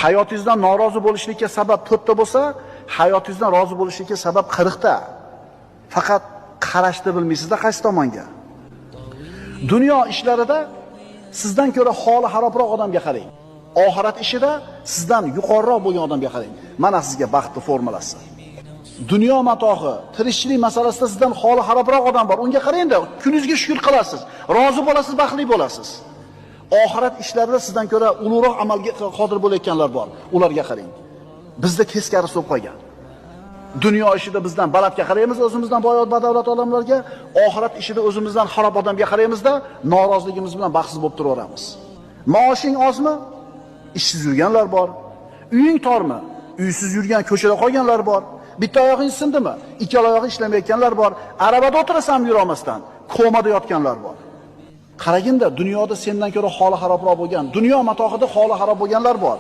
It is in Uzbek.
Hayotingizdan norozi bo'lishlikka sabab 4 ta bo'lsa, hayotingizdan rozi bo'lishlikka sabab 40 ta. Faqat qarashni bilmaysizda qaysi tomonga. Dunyo ishlarida sizdan ko'ra holi xarobroq odamga qarang. Oxirat ishida sizdan yuqoriroq bo'lgan odamga qarang. Mana sizga baxtli formulasi. Dunyo matohi, tirikchilik masalasida sizdan holi xarobroq odam bor. Unga qarang-da, kuningizga shukr qilasiz, rozi bo'lasiz, baxtli bo'lasiz. Oxirat ishlarida sizdan ko'ra ulug'roq amalga qodir bo'layotganlar bor. Ularga qarang. Bizda teskarisi bo'lib qolgan. Dunyo ishida bizdan balandga qaraymiz, o'zimizdan boy badavlat odamlarga, oxirat ishida o'zimizdan xarob odamga qaraymizda, noroziligimiz bilan baxtsiz bo'lib turaveramiz. Maoshing ozmi? Ishsiz yurganlar bor. Uying tormi? Uysiz yurgan, ko'chada qolganlar bor. Bitta oyog'ing sindimi? Ikkala oyog'i ishlamayotganlar bor. Arabada o'tirasanmi yura olmasdan, komada yotganlar bor. Qaraginda dunyoda sendan ko'ra holi xarobroq bo'lgan, dunyo matohida holi xarob bo'lganlar bor.